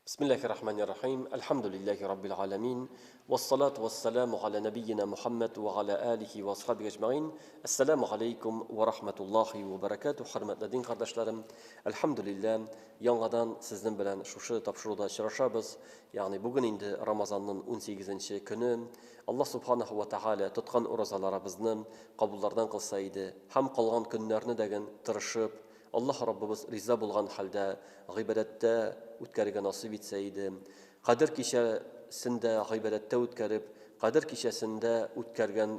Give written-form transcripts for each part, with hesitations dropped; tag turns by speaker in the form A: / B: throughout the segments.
A: Бисмиллахи рахмани рахим. Әлхәмдүлилләһи раббил галәмин. Вассалату вассаламу аля нәбиена Мухаммад ва аля алихи ва асхабихи әҗмәгыйн. Әссәламу алейкум ва рахматуллахи ва баракатуһ. Хөрмәтле дин кардәшләрем, әлхәмдүлилләһ, яңадан сезнең белән шушы тапшыруда очрашабыз. Ягъни бүген инде Рамазанның 18 көне. Аллаһ субханаху ва тааля тоткан уразаларыбызны кабуллардан кылса иде һәм калган көннәрне дәген тырышып, Аллаһ Раббыбыз риза булган хәлдә гыйбадәттә үткәрергә насыйп итсә иде. Кадер кичәсен дә гыйбадәттә үткәреп, Кадер кичәсендә үткәргән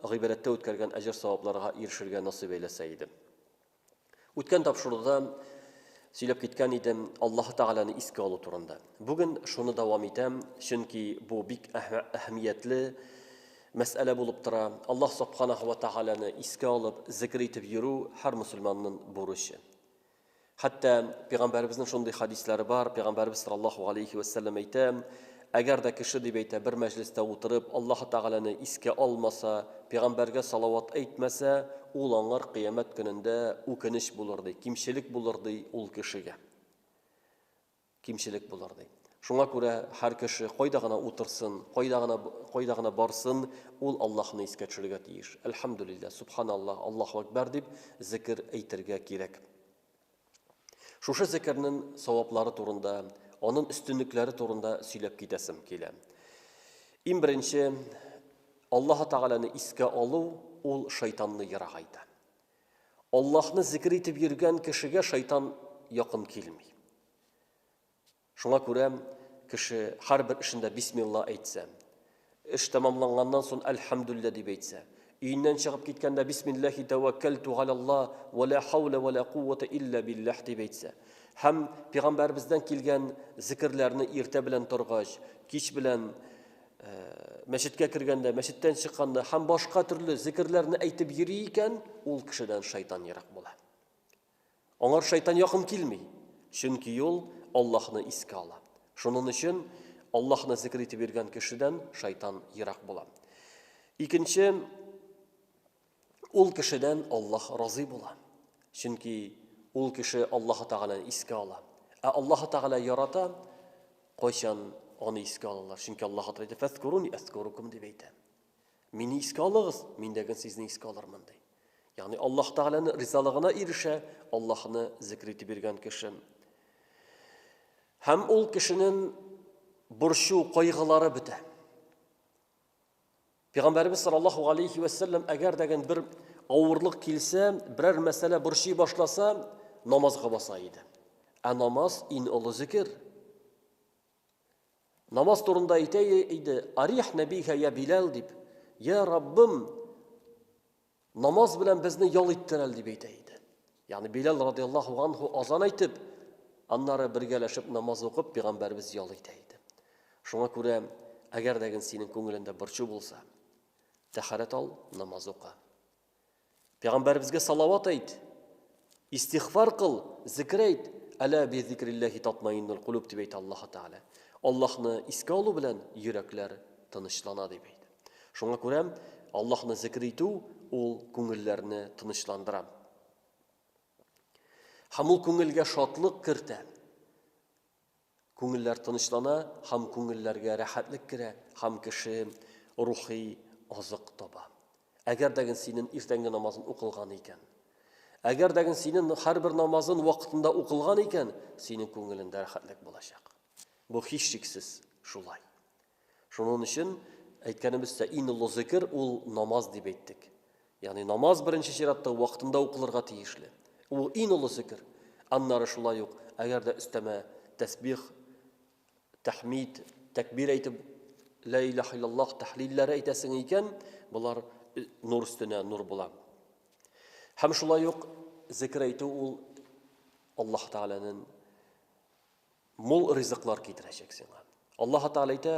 A: гыйбадәттә үткәргән әҗер-савапларга ирешергә насыйп әйләсә иде. Үткән тапшыруда сөйләп киткән идем Аллаһ Тәгаләне искә алу турында. Бүген шуны дәвам итәм, чөнки бу бик әһәмиятле мәсьәлә булып тора. Аллаһ Субханаһу ва Тәгаләне искә алып, зикер итеп йөрү һәр мөселманның бурычы. Хәтта пәйгамбәребезнең шундый хәдисләре бар, пәйгамбәребез саллаллаһу алейхи ва сәлләм әйтә, әгәр дә кеше дип әйтә, бер мәҗлестә утырып, Аллаһ Тәгаләне искә алмаса, пәйгамбәргә салават әйтмәсә, ул аңар кыямәт көнендә үкенеч булыр ди, кимчелек булыр ди ул кешегә. Кимчелек булыр ди. Шуңа күрә һәр кеше кайда гына утырсын, кайда гына кайда гына барсын, ул Аллаһны искә төшерергә тиеш. Әлхәмдүлилләһ, субханаллаһ, Аллаһу акбар дип зикер әйтергә кирәк. Шушы зикернең саваплары турында, аның өстенлекләре турында сөйләп китәсем килә. Иң беренче, Аллаһ Тәгаләне искә алу ул шайтанны ерагайта. Аллаһны зикер итеп йөргән кешегә шайтан якын килми. Шуңа күрә кеше һәрбер эшендә бисмилла әйтсә, эш тәмамланганнан соң әлхәмдүлиллә дип әйтсә, өеннән чыгып киткәндә бисмиллахи тәвәккәлту галалла ва ла хаула ва ла куввата илля биллах дип әйтсә, һәм пәйгамбәребездән килгән зикерләрне иртә белән торгач, кич белән мәчеткә кергәндә, мәчеттән чыкканда һәм башка төрле зикерләрне әйтеп йөри икән, ул кешедән шайтан ерак була. Аңар шайтан якын килми, чөнки ул Аллаһны искә ала. Шуның өчен Аллаһны зикр итеп йөргән кешедән шайтан ерак була. Икенче, ул кешедән Аллаһ разый була. Чөнки ул кеше Аллаһ Тәгаләне искә ала. Ә Аллаһ Тәгалә ярата, кайчан аны искә алалар. Чөнки Аллаһ Тәгалә әйтә, "Фәзкуруни әзкурукум" дип әйтә. Мине искә алыгыз, мин дә сезне искә алырмын ди. Ягъни Аллаһ Тәгаләнең ризалыгына ирешә Аллаһны зикр итеп йөргән кеше. Һәм ул кешенең борчу, кайгылары бетә. Пәйгамбәребез саллаллаһу алейхи ва сәлләм әгәр дә бер авырлык килсә, берәр мәсьәлә борчый башласа, намазга баса иде. Ә намаз иң олы зикер. Намаз турында әйтә иде, Арихна биха я Билал дип. Я Раббым, намаз белән безне ял иттер әле дип әйтә иде. Ягъни Билал радиаллаһу анху азан әйтеп, аннары бергәләшеп намаз укып, пәйгамбәребез ял итә иде. Шуңа күрә, әгәр дә синең күңелендә борчу булса, тәһарәт ал, намаз укы. Пәйгамбәребезгә салават әйт, истигъфар кыл, зикр әйт. Әлә би зикрилләһи татмаиннул кулуб дип әйтә Аллаһ Тәгалә. Аллаһны искә алу белән йөрәкләр тынычлана дип әйтә. Шуңа күрә Аллаһны зикр итү ул күңелләрне тынычландыра. Һәм ул күңелгә шатлык кертә. Күңелләр тынычлана һәм күңелләргә рәхәтлек керә һәм кеше рухи азык таба. Әгәр дә синең иртәнге намазын укылган икән, әгәр дә синең һәрбер намазын вакытында укылган икән, синең күңелендә рәхәтлек булачак. Бу һичшиксез шулай. Шуның өчен әйткәнебезчә, иң олы зикер ул намаз дип әйттек. Ягъни намаз беренче чиратта вакытында укылырга тиешле. Ул иң олы зикер. Аннары шулай ук, әгәр дә өстәмә тәсбих, тәхмид, тәкбир әйтеп, ла илаһа иллаллаһ тәхлилләре әйтәсең икән, болар нур өстенә нур була. Һәм шулай ук зикер әйтү ул Аллаһ Тәгаләнең мул ризыклар китерәчәк сиңа. Аллаһ Тәгалә әйтә,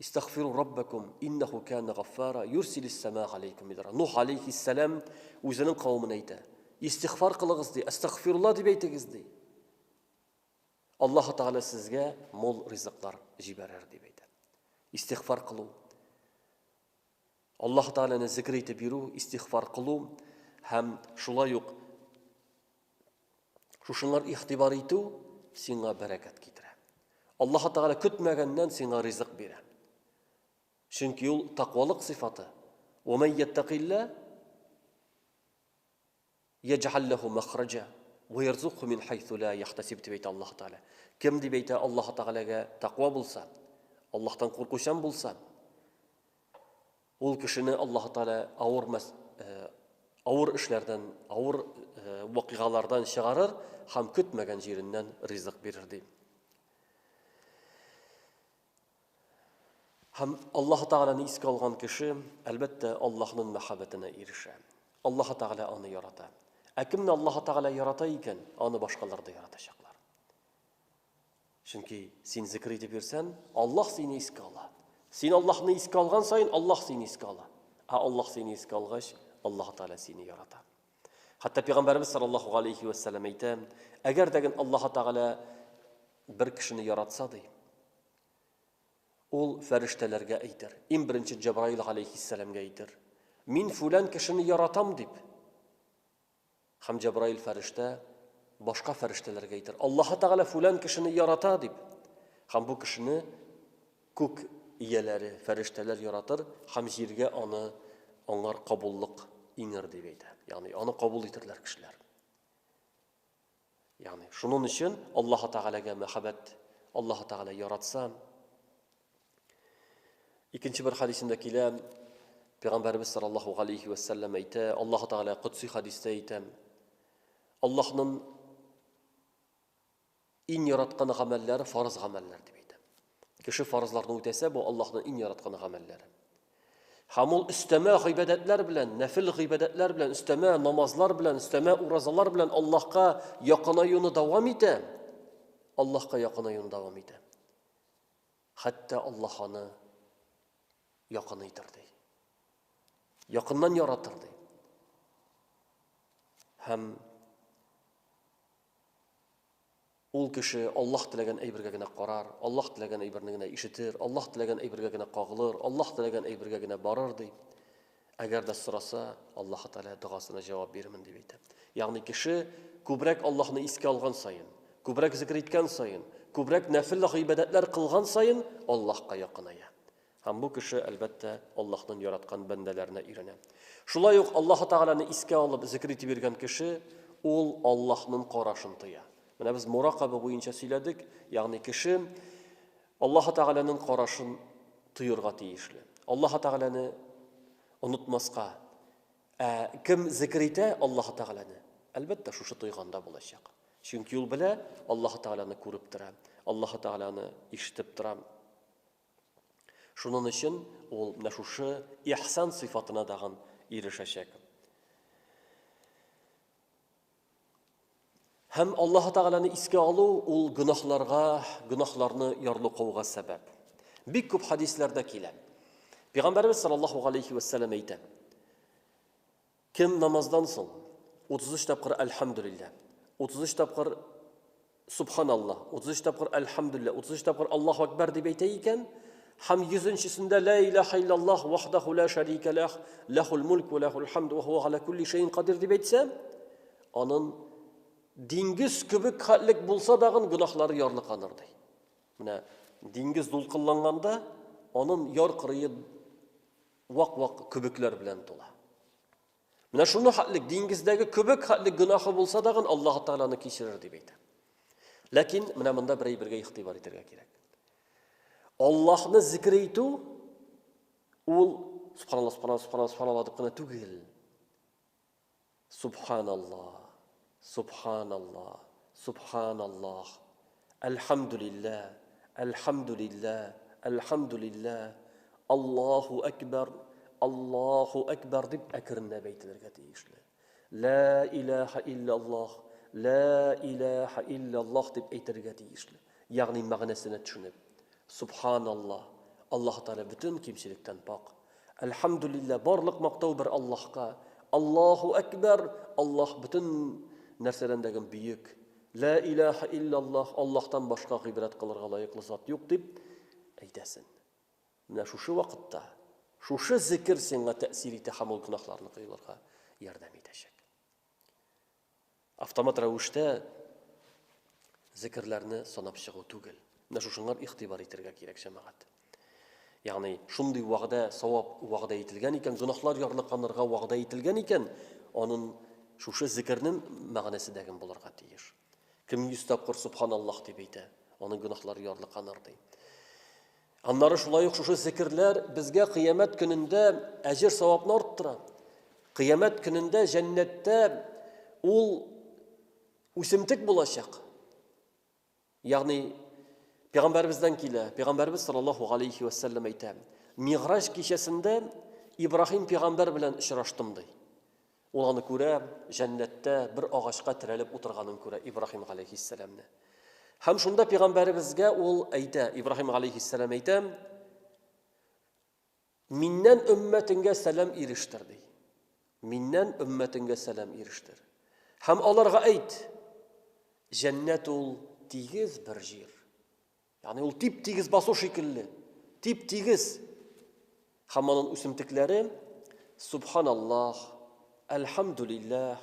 A: Истагфиру раббакум иннаху кана гаффара юрсилис сама алейкум мидра. Нух алейхиссалам үзенең кавеменә әйтә. Истигъфар кылыгыз ди, астагфирулла дип әйтегез ди. Аллаһ Тәгалә сезгә мул ризыклар җибәрер дип әйтә. Истигъфар кылу. Аллаһ Тәгаләне зикр итеп йөрү, истигъфар кылу һәм шулай ук шушыңар игътибар итү сиңа бәрәкәт китерә. Аллаһы Тәгалә көтмәгәннән сиңа ризык бирә. Чөнки ул таквалык сыйфаты. Ва ман яттакилла яҗ'ал ләһу махраҗа ва ярзукху мин хайсу ла яхтасиб дип әйтә Аллаһ Тәгалә. Кем дип әйтә Аллаһ Тәгаләгә таква булса, Аллаһтан куркучан булса, ул кешене Аллаһ Тәгалә авыр мәс э, авыр эшләрдән, авыр э, вакыйгалардан чыгарыр һәм көтмәгән җиреннән ризык бирер ди. Һәм Аллаһ Тәгаләне искә алган кеше, әлбәттә, Аллаһның мәхәббәтенә ирешә. Аллаһ Тәгалә аны ярата. Ә кемне Аллаһ Тәгалә ярата икән, аны башкалар да яратачаклар. Чөнки син зикр итеп йөрсән, Аллаһ сине искә ала. Син Аллаһны искә алган саен, Аллаһ сине искә ала. Ә Аллаһ сине искә алгач, Аллаһ Тәгалә сине ярата. Хәтта Пәйгамбәребез саллаллаһу алейхи вә сәлләм әйтә, әгәр дә Аллаһ Тәгалә бер кешене яратса ди, Ул фәрештәләргә әйтер, иң беренче Җәбраил галәйһиссәламгә әйтер, Мин фүлән кешене яратам, дип. Һәм Җәбраил фәрештә башка фәрештәләргә әйтер, Аллаһы Тәгалә фүлән кешене ярата, дип. Һәм бу кешене күк ияләре, фәрештәләр яратыр һәм җиргә аны аңар кабуллык иңер, дип әйтә. Ягъни аны кабул итерләр кешеләр. Ягъни, шунын өчен Аллаһы Тәгаләгә мәхәббәт, Аллаһы Тәгалә яратса. Икенче бер хадисендә килә, Пәйгамбәребез саллаллаһу алейхи ва саллям әйтә, Аллаһы Тәгалә котси хадистә әйтә, Аллаһның иң яраткан гамәлләре фарыз гамәлләр дип әйтә. Кеше фарызларны үтәсә, бу Аллаһның иң яраткан гамәлләре. Һәм ул өстәмә гыйбадәтләр белән, нәфил гыйбадәтләр белән, өстәмә намазлар белән, өстәмә уразалар белән Аллаһка якынаюны дәвам итә. Аллаһка якынаюны дәвам итә. Хәтта Аллаһ аны якын итер ди. Якыннан яратыр ди. Һәм Ул кеше Аллаһ теләгән әйбергә генә карар, Аллаһ теләгән әйберне генә ишетер, Аллаһ теләгән әйбергә генә кагылыр, Аллаһ теләгән әйбергә генә барыр, ди. Әгәр дә сораса, Аллаһ Тәгалә догасына җавап бирермен, дип әйтә. Ягъни кеше күбрәк Аллаһны искә алган саен, күбрәк зикр иткән саен, күбрәк нәфил гыйбадәтләр кылган саен Аллаһка якыная. Һәм бу кеше, әлбәттә, Аллаһның яраткан бәндәләренә өйрәнә. Шулай ук Аллаһы Тәгаләне искә алып зикер итеп йөргән кеше, ул Аллаһның карашын тоя. Менә без муракаба буенча сөйләдек, ягъни кеше Аллаһы Тәгаләнең карашын тоерга тиешле. Аллаһы Тәгаләне онытмаска. Ә кем зикер итә Аллаһы Тәгаләне? Әлбәттә, шушы тойганда булачак. Чөнки ул белә, Аллаһы Тәгаләне күреп тора, Аллаһы Тәгаләне ишетеп тора. Шунын өчен ул менә шушы ихсан сыйфатына тагын ирешәчәк. Һәм Аллаһ Тәгаләне искә алу ул гөнаһларга, гөнаһларны ярлыкауга сәбәп. Бик күп хадисләрдә килә. Пәйгамбәрбез саллаллаһу алейхи ва сәлләм әйтә. Кем намаздан соң 33 тапкыр Әлхәмдүлилләһ, 33 тапкыр Субханаллаһ, 33 тапкыр Әлхәмдүлилләһ, 33 тапкыр Аллаһу Акбәр дип әйтә икән, һәм йөзенчесендә Лә илаһа иллаллаһ вахдаху ла шәрикә ләх, ләхул мульк ва ләхул хамд ва хуа галя кулли шәйин кадир дип әйтсә, анын диңгез кебек хәтлек булса дагын гөнаһлары ярлыканыр ди. Менә диңгез дулкынланганда, анын яр кырые вак-вак көбекләр белән тула. Менә шуны хәтлек диңгездәге көбек хәтлек гөнаһы булса дагын Аллаһ Тәгалә аны кичерер дип әйтә. Ләкин менә монда бер әйбергә игътибар итәргә кирәк. Аллаһны зикр итү ул субханаллаһ, субханаллаһ, субханаллаһ, субханаллаһ дип кенә түгел. Субханаллаһ, субханаллаһ, субханаллаһ, әлхәмдүлилләһ, әлхәмдүлилләһ, әлхәмдүлилләһ, Аллаһу әкбәр, Аллаһу әкбәр дип әкренләп әйтелергә тиешле. Лә илаһа илляллаһ, лә илаһа илляллаһ дип әйтергә тиешле. Ягъни мәгънәсенә төшенеп. Субханаллаһ, Аллаһ Тәгалә бөтен кимчелектән пак. Әлхәмдүлилләһ, барлык мактау бер Аллаһка. Аллаһу әкбәр, Аллаһ бөтен нәрсәдән дә бөек. Лә илаһа илляллаһ, Аллаһтан башка гыйбадәт кылырга лаеклы зат юк дип әйтәсен. Менә шушы вакытта шушы зикер сиңа тәэсир итә һәм ул гөнаһларны тыелырга ярдәм итәчәк. Автомат рәвештә зикерләрне санап чыгу түгел. Менә шушыңар игътибар итәргә кирәк, җәмәгать. Ягъни шундый вәгъдә, савап вәгъдә ителгән икән, гөнаһлар ярлыканырга вәгъдә ителгән икән, анын шушы зикернең мәгънәсе дә булырга тиеш. Кем 100 тапкыр субханаллаһ дип әйтә, аның гөнаһлары ярлыканыр ди. Аннары шулай ук шушы зикерләр безгә кыямәт көнендә әҗер савапны арттыра. Кыямәт көнендә җәннәттә ул үсемтек булачак. Ягъни пәйгамбәребездән килә. Пәйгамбәребез саллаллаһу алейхи ва сәлләм әйтә: "Мигъраҗ кичәсендә Ибраһим пәйгамбәр белән очраштым" ди. Ул аны күрә, җәннәттә бер агачка терәлеп утырганын күрә Ибраһим галәйһиссәламне. Һәм шунда пәйгамбәребезгә ул әйтә, Ибраһим галәйһиссәлам әйтә: Миннән өммәтеңгә сәлам ирештер, ди. Миннән өммәтеңгә сәлам ирештер. Һәм аларга әйт, җәннәт ул тигез бер җир. Ягъни ул тип-тигез басу шикелле, тип-тигез. Һәм аның үсемтекләре Субханаллах, Әлхәмдүлилләһ,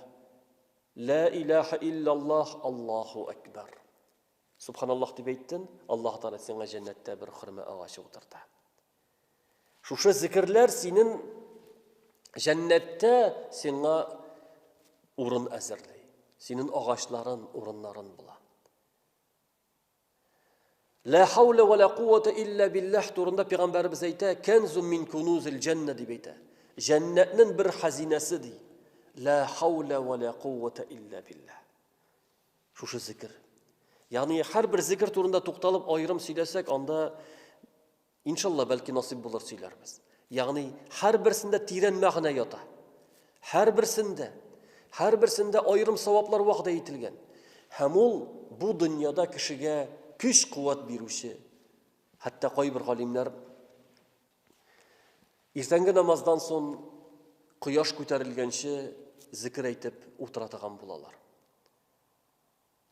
A: Лә илаһа иллаллах, Аллаһу әкбәр. Субханаллах дип әйттең, Аллаһ Тәгалә сиңа җәннәттә бер хөрмә агачы утырта. Шушы зикерләр синең җәннәттә сиңа урын әзерли. Синең агачларын, урыннарын була. Ла хауля ва ла куввата илля биллаһ турында пәйгамбәребез әйтә, кәнзум мин кунузил җәннә дип әйтә. Җәннәтнең бер хәзинәсе ди. Ла хауля ва ла куввата илля биллаһ. Шушы зикер. Ягъни һәрбер зикер турында тукталып аерым сөйләсәк, анда Иншалла, бәлки насыйп булыр сөйләрбез. Ягъни һәрберсендә тирән мәгънә ята. Һәрберсендә, һәрберсендә аерым саваплар вәгъдә ителгән. Һәм ул бу дөньяда кешегә көч-куәт бирүче. Хәтта кайбер галимнәр иртәнге намаздан соң кояш күтәрелгәнче зикер әйтеп утыра торган булалар.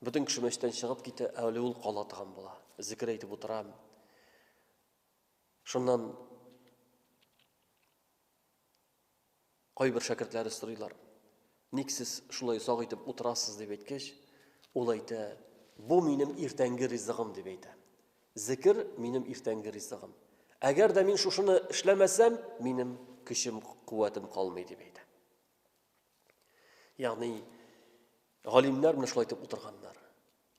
A: Бөтен кеше мәчеттән чыгып китә, ә әле ул кала торган була. Зикер әйтеп утыра. Шуннан кайбер шәкертләре сорыйлар. Ник сез шулай озак итеп утырасыз дип әйткәч, ул әйтә, бу минем иртәнге ризыгым дип әйтә. Зикер минем иртәнге ризыгым. Әгәр дә мин шушыны эшләмәсәм, минем көчем, куәтем калмый дип әйтә. Ягъни галимнәр менә шулай итеп утырганнар.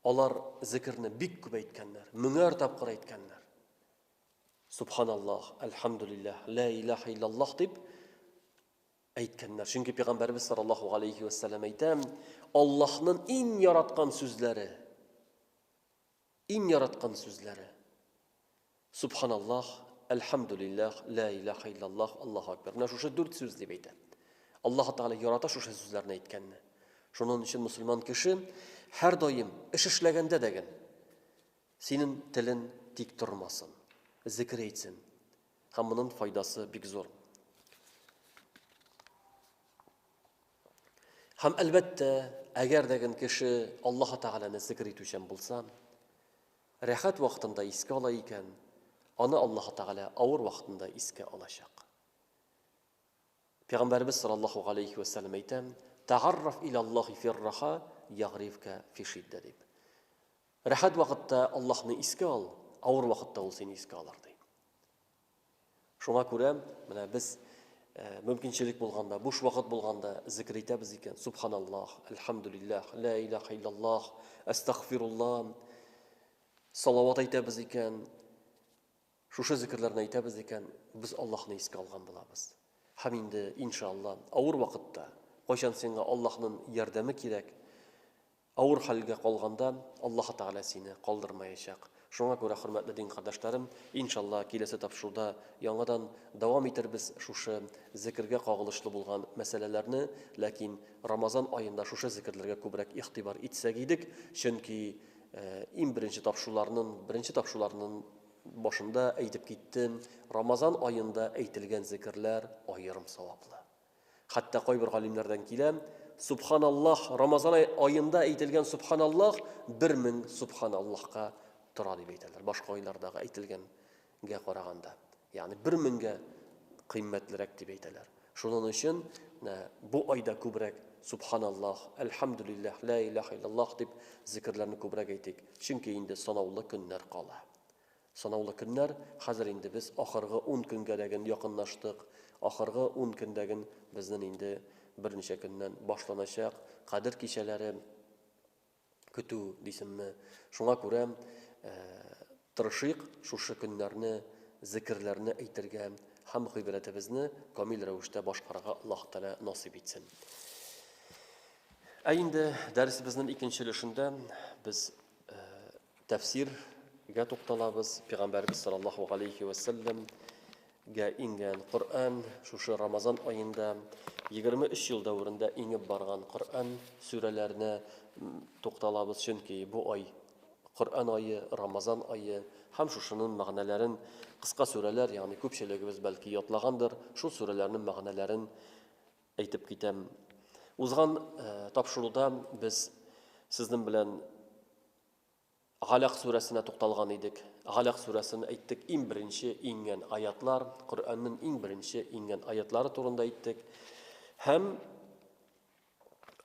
A: Алар зикерне бик күп әйткәннәр, меңәр тапкыр әйткәннәр. Субханаллах, әлхәмдүлилләһ, ла илаһа иллаллах дип әйткәннәр. Чөнки пәйгамбәрбез саллаллаһу алейхи ва сәлләм әйтә, Аллаһның иң яраткан сүзләре, Иң яраткан сүзләре, Субханаллаһ, әлхәмдүлилләһ, лә илаһә иллаллаһ, Аллаһу әкбәр. Менә шушы дүрт сүз дип әйтә. Аллаһ Тәгалә ярата шушы сүзләрне әйткәнне. Шуның өчен мөселман кеше һәрдаим эш эшләгәндә дә ген синең телен тик тормасын, зикер әйтсен. Һәм моның файдасы бик зур. Һәм әлбәттә, әгәр дә ген кеше Аллаһ Тәгаләне зикер итүчән булса, рәхәт вакытында искә ала икән, аны Аллаһ Тәгалә авыр вакытында искә алачак. Пәйгамбәребез саллаллаһу галәйһи вә сәлләм әйтә, "Тәгарраф илаллаһи фирраха ягрифка фи шиддә" дип. Рәхәт вакытта Аллаһны искә ал, авыр вакытта ул сине искә алыр ди. Шуңа күрә менә без мөмкинчелек булганда, буш вакыт булганда зикер итәбез икән, субханаллах, әлхәмдүлилләһ, лә илаһа иллаллах, әстәгъфируллаһ, салават әйтәбез икән, шушы зикерләрне әйтәбез икән, без Аллаһны искә алган булабыз. Һәм инде, иншалла, авыр вакытта, кайчан сиңа Аллаһның ярдәме кирәк, Авыр хәлгә калганда, Аллаһы Тәгалә сине калдырмаячак. Шуңа күрә, хөрмәтле дин кардәшләрем, иншалла, киләсе тапшыруда яңадан дәвам итербез шушы зекергә кагылышлы булган мәсьәләләрне, ләкин Рамазан аенда шушы зекерләргә күбрәк игътибар итсәк идек, чөнки иң беренче тапшыруларның, беренче тапшыруларның башында әйтеп киттем, Рамазан аенда әйтелгән зекерләр аерым саваплы. Хәтта кайбер галимнәрдән килә, Субханаллаһ, Рамазан аенда әйтелгән Субханаллаһ 1000 Субханаллаһка тора дип әйтәләр, башка айлардагы әйтелгәнгә караганда. Ягъни 1000гә кыйммәтлерәк дип әйтәләр. Шуның өчен бу айда күбрәк Субханаллаһ, әлхәмдүлилләһ, лә илаһә иллаллаһ дип зикерләрне күбрәк әйтик. Чөнки инде санаулы көннәр кала. Санаулы көннәр, хәзер инде без ахыргы ун көнгә дәген якынлаштык. Ахыргы ун көндәген безнен инде берничә көннән башланачак Кадер кичәләре көтү дисемме. Шуңа күрә тырышыйк шушы көннәрне зикерләрне әйтергә һәм гыйбадәтебезне камил рәвештә башкарырга Аллаһ Тәгалә насыйп итсен. Ә инде дәресебезнең икенче өлешендә без Тәфсир гә тукталабыз. Пәйгамбәребез саллаллаһу галәйһи вә сәлләм гә иңгән Коръән, шушы Рамазан аенда 23 ел дәверендә иңеп барган Коръән сүрәләренә тукталабыз, чөнки бу ай Коръән ае, Рамазан ае һәм шушының мәгънәләрен кыска сүрәләр, ягъни күпчелегебез бәлки ятлагандыр, шул сүрәләрнең мәгънәләрен әйтеп китәм. Узган тапшыруда без сезнең белән Галәк сүрәсенә тукталган идек. Галәк сүрәсен әйттек, иң беренче иңгән аятлар, Коръәннең иң беренче иңгән аятлары турында әйттек. Һәм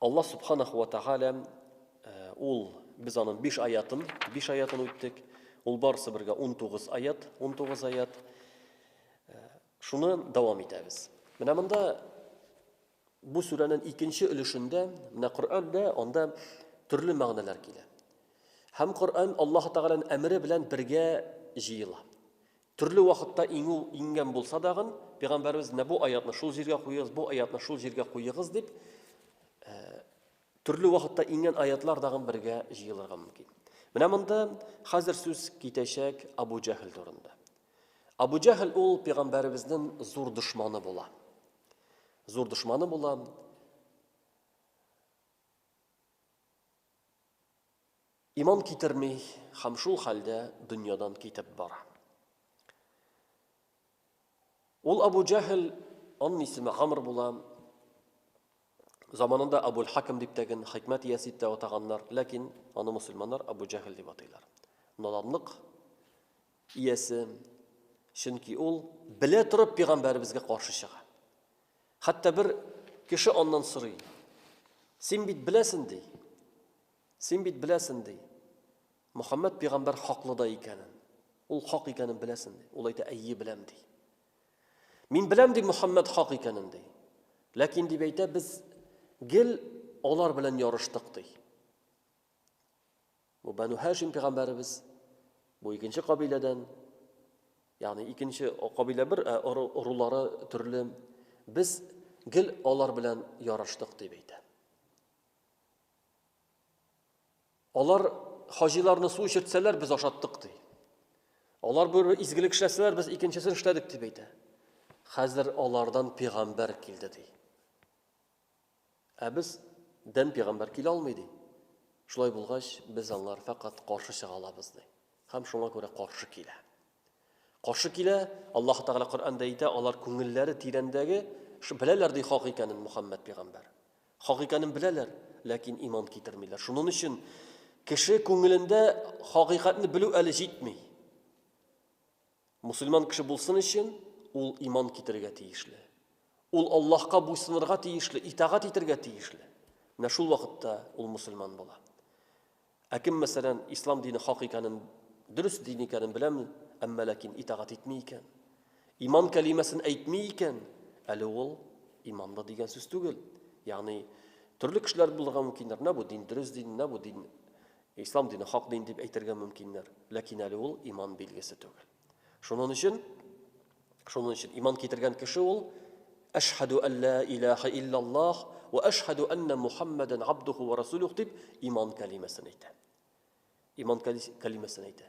A: Аллаһ субханаху ва тааля э, ул без аның 5 аятын, 5 аятын үттек. Ул барысы бергә 19 аят, 19 аят. Э, шуны дәвам итәбез. Менә монда Бу сүрәнең икенче өлешендә, менә Коръәндә анда төрле мәгънәләр килә. Һәм Коръән Аллаһ Тәгаләнең әмере белән бергә җыела. Төрле вакытта иңү иңгән булса дагын, пәйгамбәребез менә бу аятны шул җиргә куегыз, бу аятны шул җиргә куегыз дип, э, төрле вакытта иңгән аятлар дагын бергә җыелырга мөмкин. Менә монда хәзер сүз китәчәк Абу Җәһел турында. Абу Җәһел ул пәйгамбәребезнең зур дошманы була. Зур дошманы була. Иман китерми һәм шул хәлдә дөньядан китеп бара. Ул Абу Җәһел, аның исеме Амр була. Заманында Абул Хаким дип тәген хикмәт иясе дип тә атаганнар, ләкин аны мусульманнар Абу Җәһел дип атыйлар. Наданлык иясе, чөнки ул белә торып пәйгамбәребезгә каршы чыга. Хәтта бер кеше аннан сорый. Син бит беләсен ди. Син бит беләсен ди. Мөхәммәд пәйгамбәр хаклы да икәнен. Ул хак икәнен беләсен ди. Ул әйтә, әйе беләм ди. Мин беләм ди Мөхәммәд хак икәнен ди. Ләкин дип әйтә, без гел алар белән ярыштык ди. Бу Бәну Һашим пәйгамбәребез, бу икенче кабиләдән, ягъни икенче кабилә бер, ә ырулары төрле. Без гел алар белән ярыштык дип әйтә. Алар хаҗиларны су эчертсәләр, без ашаттык ди. Алар бер изгелек эшләсәләр, без икенчесен эшләдек дип әйтә. Хәзер алардан пәйгамбәр килде ди. Ә без дән пигамбәр килә алмый, ди. Шулай булгач, без аңар фәкать каршы чыга алабыз, ди. Һәм шуңа күрә каршы килә. Каршы килә, Аллаһ Тәгалә Коръәндә әйтә, алар күңелләре тирәндәге, беләләр ди хак икәнен Мөхәммәд пигамбәр. Хак икәнен беләләр, ләкин иман китермиләр. Шуның өчен кеше күңелендә хакыйкатьне белү әле җитми. Мусульман кеше булсын өчен, ул иман китерергә тиешле. Ул Аллаһка буйсынырга тиешле, итагать итергә тиешле. Менә шул вакытта ул мусульман була. Ә кем, мәсәлән, ислам дине хак икәнен, дөрес дин икәнен беләме, әмма ләкин итагать итми икән, иман кәлимәсен әйтми икән, әле ул иманлы дигән сүз түгел. Ягъни төрле кешеләр булырга мөмкиннәр. Менә бу дин дөрес дин, менә бу дин Ислам дине хак дин дип әйтергә мөмкиннәр, ләкин әле ул иман билгесе түгел. Шуның өчен, шуның өчен иман китергән кеше ул Әшһәду ан ла илаһа иллаллаһ ва әшһәду анна Мухаммадан абдуху ва расулух дип иман кәлимәсен әйтә. Иман кәлимәсен әйтә.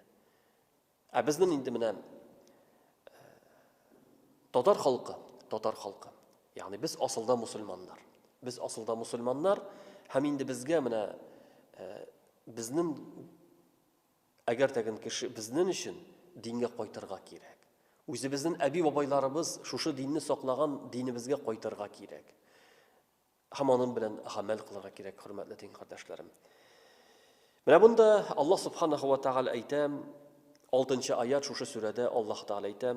A: Ә безнең инде менә э, татар халкы, татар халкы. Ягъни без асылда мусульманнар. Без асылда мусульманнар һәм инде безгә менә э, безнең әгәр тәген кеше безнең өчен дингә кайтырга кирәк. Үзебезнең әби-бабайларыбыз шушы динне саклаган динебезгә кайтырга кирәк. Һәм аның белән гамәл кылырга кирәк, хөрмәтле дин кардәшләрем. Менә монда Аллаһ субханаху ва тааля әйтә, 6 аят шушы сүрәдә Аллаһ Тааля әйтә: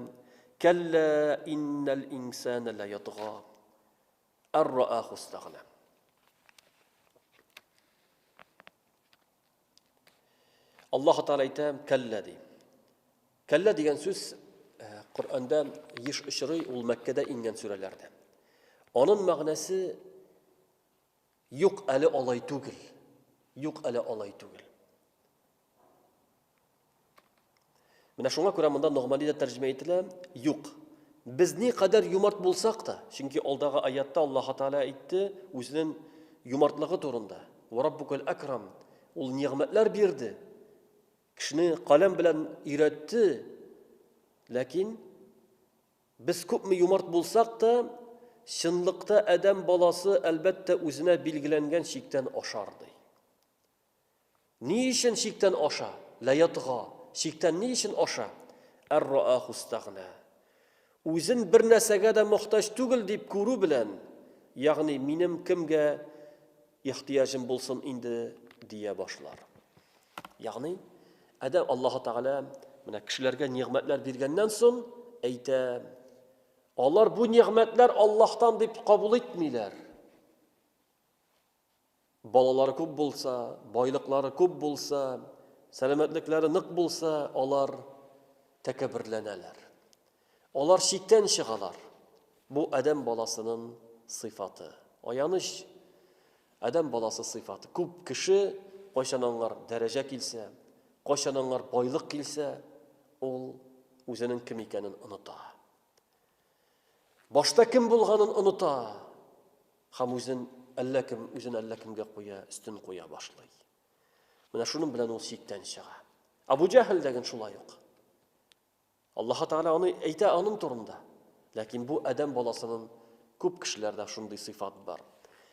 A: "Кәллә иннәл инсана ла ятга ар-рааху истагна". Аллаһ Тәгалә әйтә, кәллә ди. Кәллә дигән сүз Коръәндә еш очрый, ул Мәккәдә иңгән сүрәләрдә. Аның мәгънәсе юк әле алай түгел. Юк әле алай түгел. Менә шуңа күрә монда Ногмани дә тәрҗемә ителә, юк. Без ни кадәр юмарт булсак та, чөнки алдагы аятта Аллаһ Тәгалә әйтте үзенең юмартлыгы турында. Ва раббукал акрам. Ул нигъмәтләр бирде. Кешене каләм белән өйрәтте. Ләкин без күпме юмарт булсак та, чынлыкта адәм баласы әлбәттә үзенә билгеләнгән чиктән ашар ди. Ни өчен чиктән аша? Лә ятга. Чиктән ни өчен аша? Әр-рааху стагна. Үзен бер нәрсәгә дә мохтаҗ түгел дип күрү белән, ягъни минем кемгә ихтыяҗым булсын инде, дия башлар. Ягъни, Адәм Аллаһы Тәгалә менә кешеләргә нигъмәтләр биргәннән соң әйтә, алар бу нигъмәтләр Аллаһтан дип кабул итмиләр. Балалары күп булса, байлыклары күп булса, сәламәтлекләре нык булса, алар тәкәбберләнәләр. Алар чиктән чыгалар. Бу адәм баласының сыйфаты. Аяныч адәм баласы сыйфаты. Күп кеше кайчан аңар дәрәҗә килсә, кайчан аңар байлык килсә, ул үзенең кем икәнен оныта. Башта кем булганын оныта һәм үзен әллә кем, үзен әллә кемгә куя, өстен куя башлый. Менә шуның белән ул чиктән чыга. Абу Җәһел дәген шулай ук. Аллаһ Тәгалә аны әйтә аның турында. Ләкин бу адәм баласының күп кешеләрдә шундый сыйфат бар.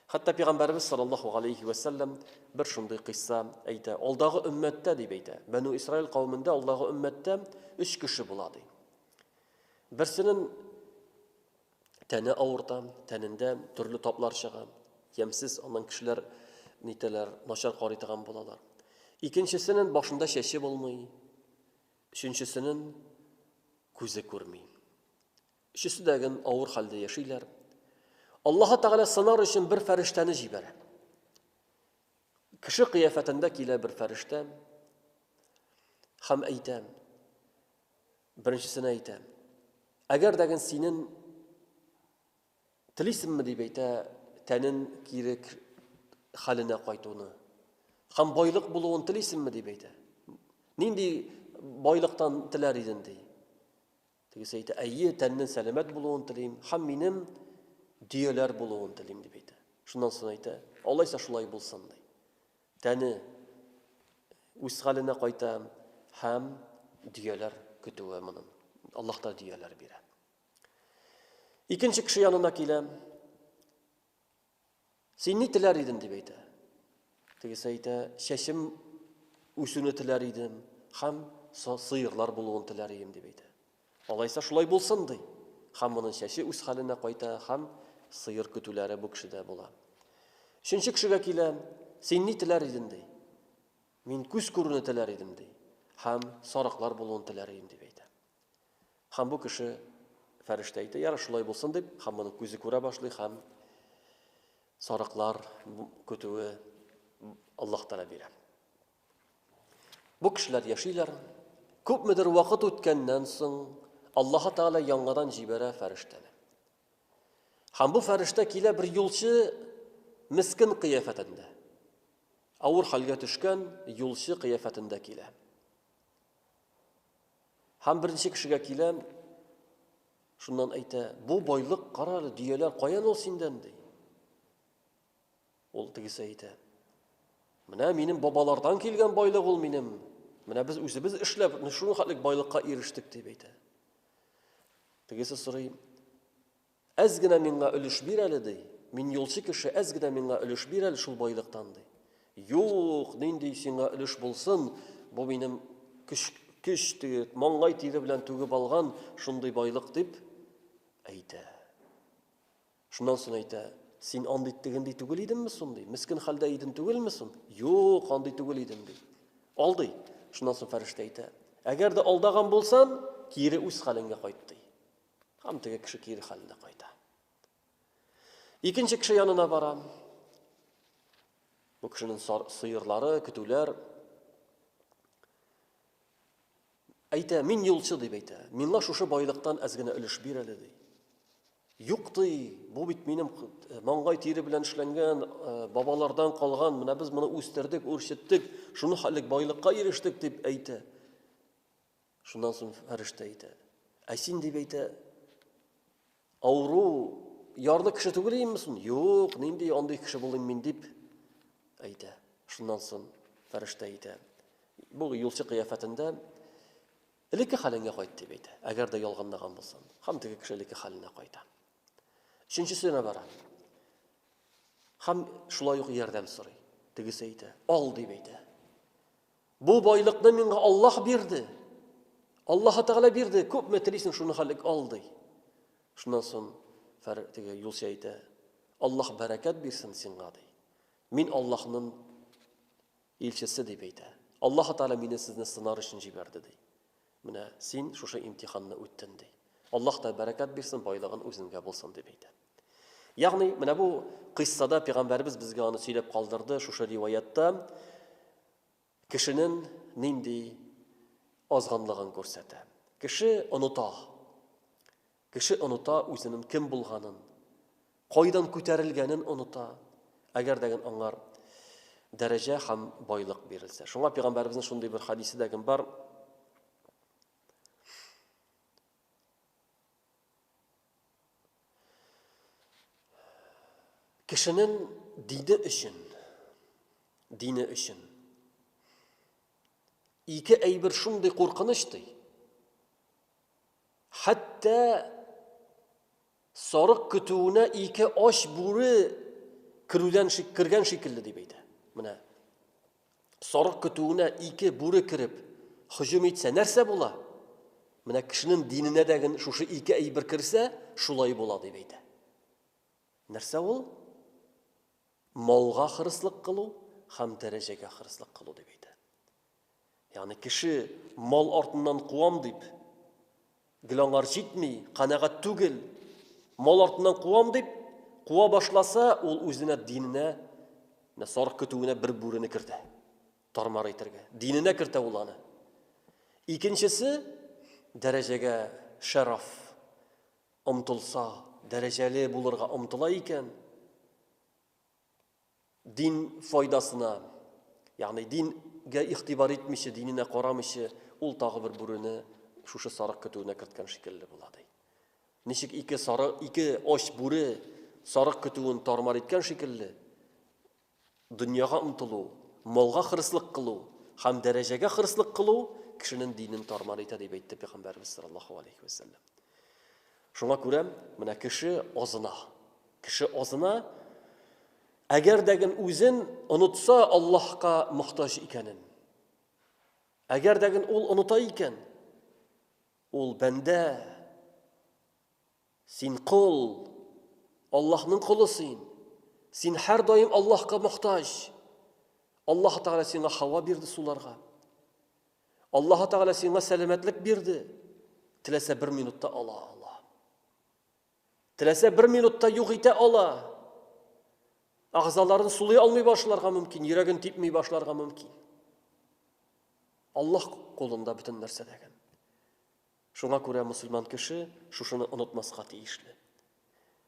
A: Хәтта пәйгамбәребез саллаллаһу алейхи ва сәлләм бер шундый кыйсса әйтә. Алдагы өммәттә дип әйтә. Бәну Исраил кавемендә алдагы өммәттә өч кеше була ди. Берсенең тәне авырта, тәнендә төрле таплар чыга. Ямьсез, аннан кешеләр нитәләр, начар карый торган булалар. Икенчесенең башында чәче булмый. Өченчесенең күзе күрми. Өчесе дә ген авыр хәлдә яшиләр. Аллаһ Тәгалә сынар өчен бер фәрештәне җибәрә. Кеше кыяфәтендә килә бер фәрештә һәм әйтә, Беренчесенә әйтә, әгәр дә синен телисеңме дип әйтә, тәнен кире хәленә кайтуны һәм байлык булуын телисеңме дип әйтә. Нинди байлыктан теләр идең ди. Тегесе әйтә, әйе, тәннең сәламәт булуын телим һәм минем дөяләр булуын телим дип әйтә. Шуннан соң әйтә, алайса шулай булсын ди. Тәне үз хәленә кайта һәм дөяләр көтүе моның. Аллаһ та дөяләр бирә. Икенче кеше янына килә. Син ни теләр идең дип әйтә. Тегесе әйтә, чәчем үсүне теләр идем һәм сыерлар булуын теләр идем дип әйтә. Алайса шулай булсын, ди. Һәм моның чәче үз хәленә кайта, һәм сыер көтүләре бу кешедә була. Өченче кешегә килә, син ни теләр идең, ди. Мин күз күрүне теләр идем, ди. Һәм сарыклар булуын теләр идем, дип әйтә. Һәм бу кеше фәрештә әйтә, ярар, шулай булсын, дип, һәм моның күзе күрә башлый, һәм сарыклар көтүе Аллаһ Тәгалә бирә. Бу кешеләр яшиләр. Күпмедер вакыт үткәннән соң Аллаһы Тәгалә яңадан җибәрә фәрештәне. Һәм бу фәрештә килә бер юлчы мескен кыяфәтендә. Авыр хәлгә төшкән юлчы кыяфәтендә килә. Һәм беренче кешегә килә, шуннан әйтә, бу байлык, кара әле, дөяләр каян ул синдән, ди. Ул тегесе әйтә, Менә минем бабалардан килгән байлык ул минем. Менә без үзебез эшләп, шуның хәтлек байлыкка ирештек, дип әйтә. Тегесе сорый, әз генә миңа өлеш бир әле, ди. Мин юлчы кеше, әз генә миңа өлеш бир әле шул байлыктан, ди. Юк, нинди сиңа өлеш булсын, бу минем көч, көч теге, маңгай тире белән түгеп алган шундый байлык, дип әйтә. Шуннан соң әйтә, Син андый тегенди түгел идеңме соң, ди. Мескен хәлдә идең түгелме соң? Юк, андый түгел идем, ди. Алдый. Шуннан соң фәрештә әйтә, Әгәр дә алдаган булсан, кире үз хәлеңгә кайт, ди. Һәм теге кеше кире хәленә кайта. Икенче кеше янына бара. Бу кешенең сыерлары, көтүләр. Әйтә, мин юлчы дип әйтә. Миңа шушы байлыктан әз генә өлеш бир әле ди. Юк ди, бу бит минем маңгай тире белән эшләнгән, бабалардан калган, менә без моны үстердек, үрчеттек, шуны хәллек байлыкка ирештек дип әйтә. Шуннан соң фәрештә әйтә. Ә син дип әйтә, авыру, ярлы кеше түгел идеңме соң? Юк, нинди андый кеше булыйм мин дип әйтә. Шуннан соң фәрештә әйтә. Бу юлчы кыяфәтендә элекке хәлеңгә кайт дип әйтә. Әгәр дә ялганлаган булсаң. Һәм теге кеше элекке хәленә кайта. Өченчесенә бара. Һәм шулай ук ярдәм сорый. Тегесе әйтә, ал дип әйтә. Бу байлыкны миңа Аллаһ бирде. Аллаһ Тәгалә бирде. Күпме телисең, шуны хәллек ал, ди. Шуннан соң фәр теге юлчы әйтә, Аллаһ бәрәкәт бирсен сиңа, ди. Мин Аллаһның илчесе дип әйтә. Аллаһ Тәгалә мине сезне сынар өчен җибәрде, ди. Менә син шушы имтиханны үттең, ди. Аллаһ та бәрәкәт бирсен, байлыгын үзеңгә булсын, дип әйтә. Ягъни, менә бу кыйссада пәйгамбәребез безгә аны сөйләп калдырды, шушы риваятта Кешенең нинди азганлыгын күрсәтә. Кеше оныта. Кеше оныта үзенең кем булганын, кайдан күтәрелгәнен оныта. Әгәр дә аңар дәрәҗә һәм байлык бирелсә. Шуңа пәйгамбәребезнең шундый бер хадисе дә бар. Кешенең дине өчен, дине өчен ике әйбер шундый куркыныч ди. Хәтта сарык көтүенә ике ач бүре керүдән кергән шикелле дип әйтә. Менә Сарык көтүенә ике бүре кереп, һөҗүм итсә, нәрсә була? Менә кешенең диненә дә шушы ике әйбер керсә, шулай була дип әйтә. Нәрсә ул? Малга хырыслык кылу һәм дәрәҗәгә хырыслык кылу дип әйтә. Ягъни кеше мал артыннан куам дип, гел аңар җитми, канәгать түгел, мал артыннан куам дип, куа башласа, ул үзенә диненә, менә сарык көтүенә бер бүрене кертә. Тармар итәргә. Диненә кертә ул аны. Икенчесе, дәрәҗәгә шәраф омтылса, дәрәҗәле булырга омтыла икән, Дин файдасына, ягъни дингә игътибар итмичә, диненә карамыйча, ул тагы бер бүрене шушы сарык көтүенә керткән шикелле була, ди. Ничек ике сары, ике ач бүре сарык көтүен тармар иткән шикелле, дөньяга омтылу, малга хырыслык кылу һәм дәрәҗәгә хырыслык кылу кешенең динен тармар итә, дип әйтте Пәйгамбәребез саллаллаһу алейхи ва сәлләм. Шуңа күрә менә кеше азына. Кеше азына, әгәр дә ген үзен онытса Аллаһка мохтаҗ икәнен. Әгәр дә ген ул оныта икән, ул бәндә, син кол, Аллаһның колы син. Син һәрдаим Аллаһка мохтаҗ. Аллаһ Тәгалә сиңа һава бирде суларга. Аллаһ Тәгалә сиңа сәламәтлек бирде. Теләсә бер минутта ала ала. Теләсә бер минутта юк итә ала. Агзаларын сулый алмый башларга мөмкин, йөрәген типми башларга мөмкин. Аллаһ кулында бөтен нәрсә дәген. Шуңа күрә мусульман кеше шушыны онытмаска тиешле.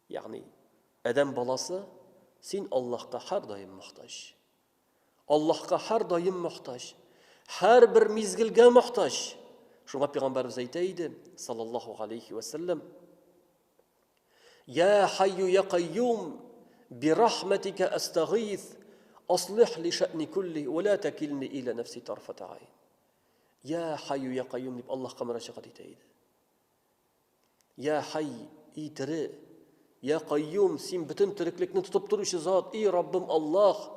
A: Ягъни, адәм баласы, син Аллаһка һәрдаим мохтаҗ. Аллаһка һәрдаим мохтаҗ. Һәрбер мизгелгә мохтаҗ. Шуңа пәйгамбәребез әйтә иде, саллаллаһу алейхи ва сәлләм, Я хайю я кайюм, би рахматика астагыйс, аслих ли шәъни кулли, ва ла такилни иля нафси тарфата айн. Я хайю я кайюм дип Аллаһка мөрәҗәгать итә иде. Я хай, и тере, я кайюм, син бөтен тереклекне тотып торучы зат, и Раббым Аллаһ.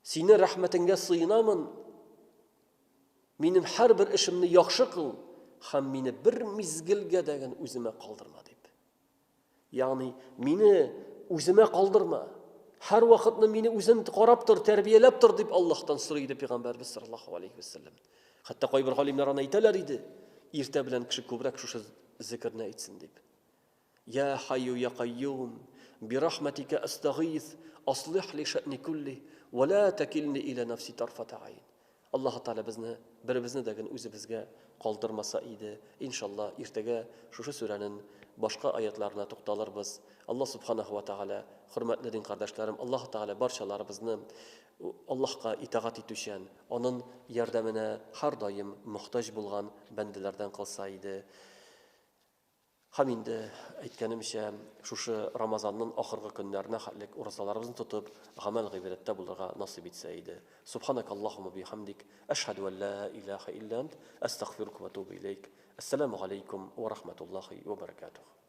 A: Сине рәхмәтеңгә сыенамын. Минем һәрбер эшемне яхшы кыл һәм мине бер мизгелгә дә генә үземә калдырма дип. Ягъни мине үземә калдырма. Һәр вакытны мине үзен карап тор, тәрбияләп тор дип Аллаһтан сорый иде пәйгамбәрбез саллаллаһу алейхи вәсәлләм. Хәтта кайбер галимнәр аны әйтәләр иде. Иртә белән кеше күбрәк шушы зикерне әйтсен дип. Я хайю я кайюм, би рахматика астагыйс, аслих ли шәъни кулли, ва ла такилни иля нафси тарфата айн. Аллаһы Тәгалә безне, беребезне дә ген үзебезгә калдырмаса иде. Иншалла, иртәгә шушы сүрәнен башка аятларына тукталырбыз. Алла Субханаһу ва Тәгалә, хөрмәтле дин кардәшләрем, Аллаһы Тәгалә барчаларыбызны Аллаһка итагать итүчән, Анын ярдәменә һәрдаим мохтаҗ булган бәндәләрдән кылса иде. Һәм инде, әйткәнемчә, шушы Рамазаннын ахыргы көннәренә хәтлек уразаларыбызны тотып, гамәл-гыйбадәттә булырга насыйп итсә иде. Субханакаллаһумма бихамдик, әшһәдү ән ла илаһа илля ант, әстәгъфирука вә атубу иләйк. Әссәламү галәйкүм вә рахматуллаһи вә бәрәкәтүһ.